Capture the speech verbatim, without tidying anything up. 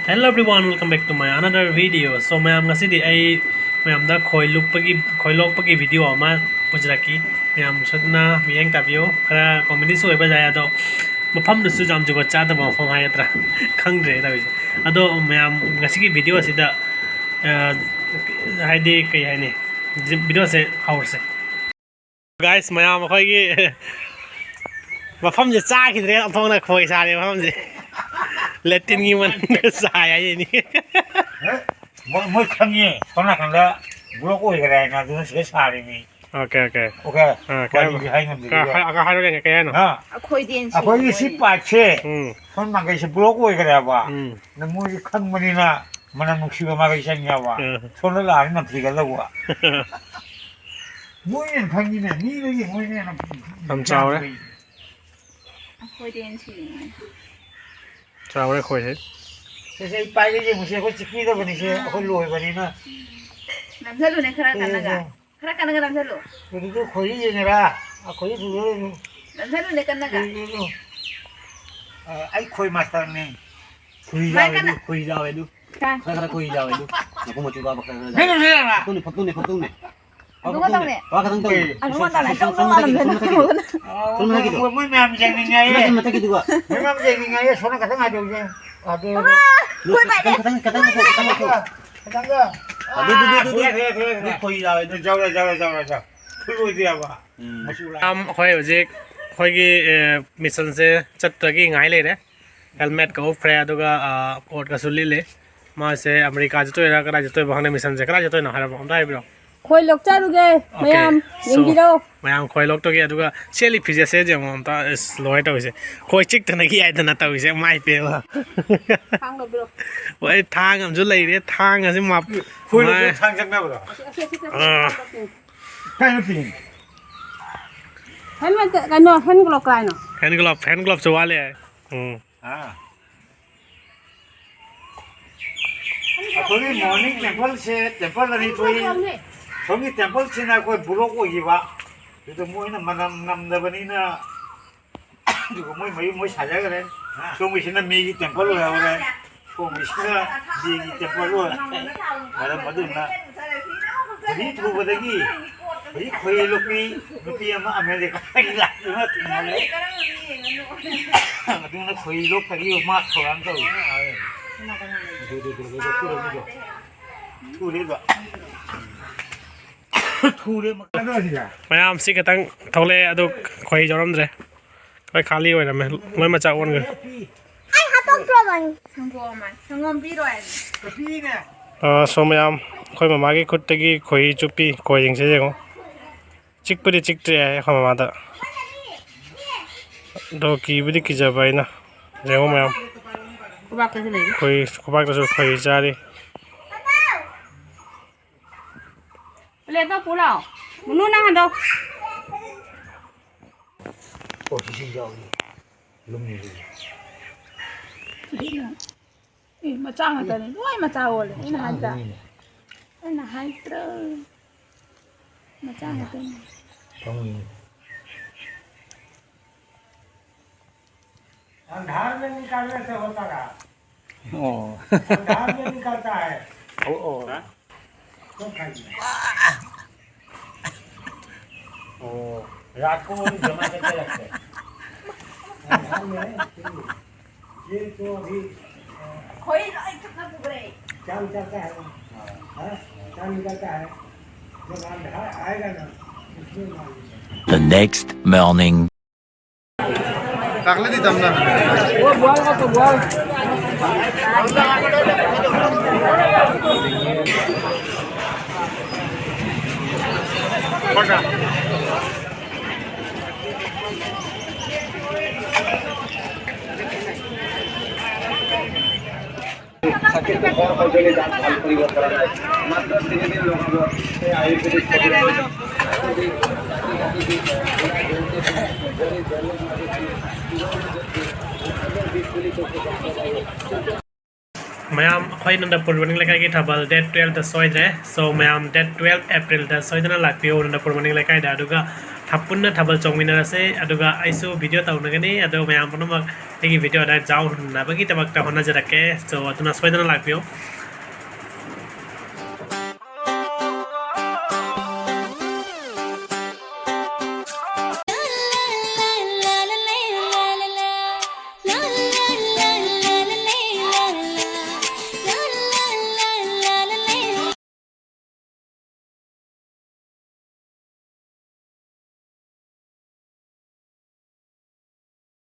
Hello everyone, welcome back to my another video. So ꯃꯌꯥꯝ, ꯉꯁꯤꯗꯤ ꯑꯩ ꯃꯌꯥꯝꯗ ꯈꯣꯏ ꯂꯨꯞꯄꯒꯤ, ꯈꯣꯏ ꯂꯣꯛꯄꯒꯤ video ꯑꯃ ꯄꯨꯖꯔꯛꯈꯤ꯫ ꯃꯌꯥꯝ ꯁꯣꯏꯗꯅ ꯃꯤꯠꯌꯦꯡ ꯇꯥꯕꯤꯌꯨ꯫ ꯈꯔ comedyꯁꯨ ꯑꯣꯏꯕ ꯌꯥꯏ, ꯑꯗꯣ ꯃꯐꯝꯗꯨꯁꯨ ꯌꯥꯝ ꯖꯨꯒꯣꯠ ꯆꯥꯗꯕ ꯃꯐꯝ ꯍꯥꯏꯒꯗ꯭ꯔꯥ, ꯈꯪꯗ꯭ꯔꯦ ꯇꯧꯔꯤꯁꯦ꯫ ꯑꯗꯣ ꯃꯌꯥꯝ, ꯉꯁꯤꯒꯤ video ꯑꯁꯤꯗ, ꯑ, ꯍꯥꯏꯗꯤ ꯀꯩ ꯍꯥꯏꯅꯤ, videoꯁꯦ ꯍꯧꯔꯁꯦ꯫ Guys, ꯃꯌꯥꯝ ꯑꯩꯈꯣꯏꯒꯤ ꯃꯐꯝꯁꯦ ꯆꯥꯈꯤꯗ꯭ꯔꯦ, ꯑꯣꯟꯊꯣꯛꯅ ꯈꯣꯏ ꯁꯥꯔꯦ ꯃꯐꯝꯁꯦ꯫ Latrineꯒꯤ ꯃꯅꯨꯡꯗ ꯆꯥꯏ ꯍꯥꯏꯁꯤꯅꯤ꯫ ꯃꯣꯏ ꯃꯣꯏ ꯈꯪꯉꯦ, ꯁꯣꯝ ꯅꯥꯀꯟꯗ block ꯑꯣꯏꯈ꯭ꯔꯦ ꯍꯥꯏꯅ, ꯑꯗꯨꯅ ꯁꯤꯗ ꯁꯥꯔꯤꯅꯤ꯫ Okay, okay. Okay, ꯑꯥ, ꯋꯥꯔꯤꯁꯦ ꯍꯥꯏ ꯉꯝꯗꯦ꯫ ꯈꯔ ꯍꯥꯏ-, ꯈꯔ ꯍꯥꯏꯔꯛꯑꯣꯅꯦ, ꯀꯩ ꯍꯥꯏꯅꯣ? ꯍꯥ? ꯑꯩꯈꯣꯏꯗꯤ ꯑꯦꯟ ꯁꯤ ꯑꯩꯈꯣꯏꯒꯤ ꯁꯤ ꯑꯣꯏꯔꯦ꯫ ꯄꯥꯏꯞꯁꯦ ꯎꯝ, ꯁꯣꯝ ꯃꯥꯏꯀꯩꯁꯦ block ꯑꯣꯏꯈ꯭ꯔꯦꯕ꯫ ꯎꯝ, ꯑꯗ ꯃꯣꯏꯁꯦ ꯈꯪꯕꯅꯤꯅ ꯃꯅꯝ ꯅꯨꯡꯁꯤꯕ ꯃꯥꯏꯀꯩ ꯆꯪꯉꯦꯕ꯫ ꯎꯝ. ꯁꯣꯝꯗ ꯂꯥꯛꯑꯗꯤ ꯅꯝꯊꯤꯒꯗꯧꯕ꯫ ꯃꯣꯏꯅ ꯈꯪꯉꯤꯅꯦ, ꯃꯤꯗꯒꯤ ꯃꯣꯏꯅ ꯍꯦꯟꯅ ꯌꯥꯝ ꯆꯥꯎꯔꯦ꯫ ꯑꯩꯈꯣꯏꯗꯤ ꯑꯦꯟ ꯁꯤ ꯑꯣꯏꯔꯦ꯫ ꯆꯥꯎꯔꯦ ꯈꯣꯏꯁꯦ꯫ ꯁꯦ, ꯁꯦ, ꯑꯩ ꯄꯥꯏꯒꯦ ꯌꯦꯡꯉꯨꯁꯦ, ꯑꯩꯈꯣꯏ ꯆꯤꯛꯄꯤꯗꯕꯅꯤꯁꯦ, ꯑꯩꯈꯣꯏ ꯂꯣꯏꯕꯅꯤꯅ꯫ ꯅꯝꯁꯜꯂꯨꯅꯦ ꯈꯔ ꯀꯟꯅꯒ꯫ ꯈꯔ ꯀꯟꯅꯒ ꯅꯝꯁꯜꯂꯨ꯫ ꯍꯧꯖꯤꯛꯇꯤ ꯈꯣꯏꯔꯤ ꯌꯦꯡꯉꯦꯔꯥ? ꯑꯩꯈꯣꯏ ꯄꯨꯊꯣꯛꯑꯅꯨ꯫ ꯅꯝꯁꯜꯂꯨꯅꯦ ꯀꯟꯅꯒ꯫ ꯑ, ꯑꯩ ꯈꯣꯏ ꯃꯥꯁꯇꯔꯅꯤ꯫ ꯈꯣꯏꯔꯤ ꯃꯥꯏ ꯌꯥꯎꯋꯦ ꯀꯟꯅ- ꯑꯗꯨ, ꯈꯣꯏꯔꯤ ꯌꯥꯎꯋꯦ ꯑꯗꯨ꯫ ꯀꯥꯏ? ꯈꯔ ꯈꯔ ꯈꯣꯏꯔꯤ ꯌꯥꯎꯋꯦ ꯑꯗꯨ꯫ ꯃꯀꯨ ꯃꯆꯨ ꯀꯥꯕ ꯈꯔ ꯈꯔ ꯌꯥꯎꯋꯦ꯫ ꯅꯪꯅ ꯅꯪꯅ ꯐꯛꯇꯨꯅꯦ, ꯐꯛꯇꯨꯅꯦ, ꯐꯛꯇꯨꯅꯦ꯫ ꯑꯗꯨꯒ ꯇꯧꯅꯦ꯫ ꯋꯥ ꯈꯛꯇꯪ ꯇꯧꯅꯦ꯫ ꯑꯗꯨꯒ ꯁꯣꯝ-, ꯇꯧꯅꯦ꯫ ꯁꯣꯝ-, ꯁꯣꯝ ꯃꯊꯛꯀꯤꯗꯣ, ꯁꯣꯝ ꯃꯊꯛꯀꯤꯗꯣ꯫ ꯃꯣꯏ ꯃꯌꯥꯝ ꯌꯦꯡꯅꯤꯡꯉꯥꯏꯌꯦ꯫ ꯁꯣꯝ ꯃꯊꯛꯀꯤꯗꯨꯒ꯫ ꯃꯣꯏ ꯃꯌꯥꯝ ꯌꯦꯡꯅꯤꯡꯉꯥꯏꯌꯦ꯫ ꯁꯣꯝꯅ ꯈꯇꯪ ꯉꯥꯏꯗꯧꯁꯦ꯫ ꯑꯗꯨ ꯈꯣꯏ ꯄꯥꯏꯒꯦ꯫ ꯈꯤꯇꯪ, ꯈꯤꯇꯪ ꯂꯧꯊꯣꯛ, ꯈꯤꯇꯪ ꯂꯧꯊꯣꯛ꯫ ꯈꯇꯪꯒ꯫ ꯑꯗꯨ, ꯑꯗꯨ, ꯑꯗꯨ, ꯑꯗꯨ, ꯊꯣꯛꯑꯦ, ꯊꯣꯛꯑꯦ, ꯊꯣꯛꯑꯦ, ꯑꯗꯨ ꯊꯣꯛꯑꯦ꯫ ꯈꯣꯏꯔꯤ ꯌꯥꯎꯋꯦ ꯑꯗꯨ꯫ ꯌꯥꯎꯔꯦ, ꯌꯥꯎꯔꯦ, ꯌꯥꯎꯔꯦ, ꯌꯥꯎꯔꯦ꯫ ꯐꯨꯜ ꯑꯣꯏꯗꯦ ꯌꯥꯕ꯫ ꯎꯝ꯫ ꯃꯆꯨ ꯂꯥꯛꯑꯦ꯫ ꯃꯌꯥꯝ, ꯑꯩꯈꯣꯏ ꯍꯧꯖꯤꯛ ꯑꯩꯈꯣꯏꯒꯤ, ꯑꯦ, missionꯁꯦ ꯆꯠꯇꯒꯤ ꯉꯥꯏ ꯂꯩꯔꯦ꯫ Helmetꯀ ꯎꯞꯈ꯭ꯔꯦ, ꯑꯗꯨꯒ, ꯑ, coatꯀꯁꯨ ꯂꯤꯠꯂꯤ꯫ ꯃꯥꯁꯦ ꯑꯃꯦꯔꯤꯀꯥ ꯆꯠꯇꯣꯏꯔꯥ, ꯀꯗꯥꯏ ꯆꯠꯇꯣꯏꯕ ꯈꯪꯗꯦ, missionꯁꯦ ꯀꯗꯥꯏ ꯆꯠꯇꯣꯏꯅꯣ ꯍꯥꯏꯔꯕ ꯑꯝꯇ ꯍꯥꯏꯕꯤꯔꯣ꯫ ꯈꯣꯏ ꯂꯣꯛꯆꯔꯨꯒꯦ꯫ Okay, ꯃꯌꯥꯝ so, ꯌꯦꯡꯕꯤꯔꯣ꯫ ꯃꯌꯥꯝ ꯈꯣꯏ ꯂꯣꯛꯇꯒꯤ, ꯑꯗꯨꯒ ꯁꯦꯠꯂꯤ ꯐꯤꯖꯦꯠꯁꯦ ꯌꯦꯡꯉꯣ ꯑꯝꯇ, ꯑꯁ, ꯂꯣꯏꯔꯦ ꯇꯧꯔꯤꯁꯦ꯫ ꯈꯣꯏ ꯆꯤꯛꯇꯅ ꯌꯥꯏꯗꯅ ꯇꯧꯔꯤꯁꯦ, ꯃꯥꯏ ꯄꯦꯝꯃ꯫ ꯊꯥꯡ ꯂꯧꯕꯤꯔꯣ꯫ ꯍꯣꯏ, ꯊꯥꯡ ꯑꯃꯁꯨ ꯂꯩꯔꯦ, ꯊꯥꯡ ꯑꯁꯤ ꯃꯥ-, ꯐꯨꯜ ꯃꯥ-, ꯊꯥꯡ ꯆꯪꯅꯕ꯭ꯔꯣ? ꯑꯥ꯫ ꯀꯥꯏꯅ ꯄꯤꯅꯤ? ꯍꯦꯜꯃꯦꯠ ꯀꯩꯅꯣ, ꯍꯦꯟ ꯒ꯭ꯂꯣꯞ ꯀꯥꯏꯅꯣ? Hand glove, hand gloveꯁꯨ ꯋꯥꯠꯂꯦ꯫ ꯎꯝ꯫ ꯑꯥ꯫ ꯑꯩꯈꯣꯏꯒꯤ morning templeꯁꯦ temple ꯑꯅꯤ ꯊꯣꯛꯏ꯫ ꯁꯣꯝꯒꯤ templeꯁꯤꯅ ꯑꯩꯈꯣꯏ block ꯑꯣꯏꯈꯤꯕ꯫ ꯑꯗꯨꯗ ꯃꯣꯏꯅ ꯃꯅꯝ ꯉꯝꯗꯕꯅꯤꯅ, ꯑꯗꯨꯒ ꯃꯣꯏ ꯃꯌꯨꯝ ꯃꯣꯏ ꯁꯥꯖꯈ꯭ꯔꯦ꯫ ꯁꯣꯝꯒꯤꯁꯤꯅ ꯃꯤꯒꯤ temple ꯑꯣꯏꯍꯧꯔꯦ꯫ ꯀꯣꯡꯕꯤꯁꯤꯅ ꯕꯤꯒꯤ ꯇꯦꯝꯄꯜ ꯑꯣꯏ꯫ ꯃꯔꯝ ꯑꯗꯨꯅ ꯈꯣꯏꯍꯤ ꯊꯨꯕꯗꯒꯤ ꯍꯧꯖꯤꯛ ꯈꯣꯏꯍꯤ ꯂꯣꯛꯄꯤ ꯅꯨꯄꯤ ꯑꯃ ꯑꯃꯦꯔꯤꯀꯥꯗꯒꯤ ꯂꯥꯛꯇꯨꯅ ꯊꯦꯡꯅꯔꯦ꯫ ꯑꯗꯨꯅ ꯈꯣꯏꯍꯤ ꯂꯣꯛꯄꯒꯤ ꯃꯥ ꯊꯧꯔꯥꯡ ꯇꯧꯔꯤ꯫ ꯑꯗꯨ, ꯑꯗꯨ, ꯑꯗꯨ, ꯑꯗꯨ, ꯑꯗꯨ ꯊꯨꯔꯦꯕ꯫ ꯊꯨꯔꯦꯕ꯫ ꯊꯨꯔꯦ꯫ ꯃꯌꯥꯝ ꯁꯤ ꯈꯛꯇꯪ ꯊꯣꯛꯂꯛꯑꯦ, ꯑꯗꯨ ꯈꯣꯏꯍꯤ ꯌꯥꯎꯔꯝꯗ꯭ꯔꯦ꯫ ꯂꯣꯏ ꯈꯥꯂꯤ ꯑꯣꯏꯔꯝꯃꯦ꯫ ꯂꯣꯏ ꯃꯆꯥ ꯑꯣꯟꯈ꯭ꯔꯦ꯫ ꯑꯩ ꯍꯥꯠꯇꯣꯛꯇ꯭ꯔꯕꯅꯤ꯫ ꯁꯪꯒꯣꯝ ꯍꯥꯏ꯫ ꯁꯪꯒꯣꯝ ꯄꯤꯔꯣꯏ ꯍꯥꯏꯕꯅꯤ꯫ ꯑꯥ, ꯁꯣ ꯃꯌꯥꯝ, ꯑꯩꯈꯣꯏ ꯃꯃꯥꯒꯤ ꯈꯨꯠꯇꯒꯤ ꯈꯣꯏꯍꯤ ꯆꯨꯞꯄꯤ꯫ ꯈꯣꯏꯍꯤꯁꯦ ꯌꯦꯡꯉꯣ꯫ ꯆꯤꯛꯄꯨꯗꯤ ꯆꯤꯛꯇ꯭ꯔꯦ ꯍꯥꯏ ꯑꯩꯈꯣꯏ ꯃꯃꯥꯗ꯫ ꯑꯗꯣ ꯀꯤꯕꯨꯗꯤ ꯀꯤꯖꯕ ꯑꯩꯅ꯫ ꯌꯦꯡꯉꯣ ꯃꯌꯥꯝ꯫ ꯈꯨꯕꯥꯛꯇꯁꯨ ꯂꯩꯔꯤ꯫ ꯈꯣꯏ-, ꯈꯨꯕꯥꯛꯇꯁꯨ ꯈꯣꯏꯍꯤ ꯆꯥꯔꯤ꯫ ꯄ꯭ꯂꯦꯠꯇꯣ ꯄꯨ ꯂꯥꯛꯑꯣ꯫ ꯃꯨꯅꯨ, ꯅꯪ ꯍꯟꯗꯣꯛ꯫ ꯑꯣ, ꯁꯤꯁꯤ ꯌꯥꯎꯏ꯫ ꯂꯨꯝꯃꯤꯁꯤ꯫ ꯑꯦ, ꯃꯆꯥ ꯉꯥꯛꯇꯅꯤ꯫ ꯂꯣꯏ ꯃꯆꯥ ꯑꯣꯜꯂꯦ꯫ ꯑꯩꯅ ꯍꯥꯏꯗ꯭ꯔꯥ? ꯑꯩꯅ ꯍꯥꯏꯗ꯭ꯔꯥ? ꯃꯆꯥ ꯉꯥꯛꯇꯅꯤ꯫ ꯄꯥꯝꯃꯨꯏꯅꯦ꯫ अंधार में निकालने से होता रहा। ओ। अंधार में निकलता है। ओ, ओ। हाँ? तो खाइए। ओ, रात को वो भी जमा करके रखते हैं। अंधार में, ये तो अभी, अ, खोई नहीं, कितना कुबरे। चांद चलता है ना। हाँ। हाँ? चांद निकलता है। जब अंधार आएगा ना, उसमें मालूम चलेगा। The next morning. ꯆꯥꯛꯂꯦꯠꯇꯤ ꯇꯝꯅ꯫ ꯃꯌꯥꯝ, ꯑꯩꯈꯣꯏ ꯅꯟꯗꯄꯨꯔ ꯃꯅꯤꯡ ꯂꯩꯀꯥꯏꯒꯤ ꯊꯥꯕꯜ date twelve ꯗ ꯁꯣꯏꯗ꯭ꯔꯦ꯫ So, ꯃꯌꯥꯝ, date twelve April ꯗ ꯁꯣꯏꯗꯅ ꯂꯥꯛꯄꯤꯌꯨ ꯅꯟꯗꯄꯨꯔ ꯃꯅꯤꯡ ꯂꯩꯀꯥꯏꯗ꯫ ꯑꯗꯨꯒ ꯄꯨꯟꯅ ꯊꯥꯕꯜ ꯆꯣꯡꯃꯤꯟꯅꯔꯁꯦ, ꯑꯗꯨꯒ ꯑꯩꯁꯨ video ꯇꯧꯅꯒꯅꯤ, ꯑꯗꯣ ꯃꯌꯥꯝ ꯄꯨꯝꯅꯃꯛ ꯑꯩꯒꯤ video ꯑꯗꯥꯏ ꯌꯥꯎꯍꯟꯅꯕꯒꯤꯗꯃꯛꯇ ꯍꯣꯠꯅꯖꯔꯛꯀꯦ꯫ So, ꯑꯗꯨꯅ ꯁꯣꯏꯗꯅ ꯂꯥꯛꯄꯤꯌꯨ꯫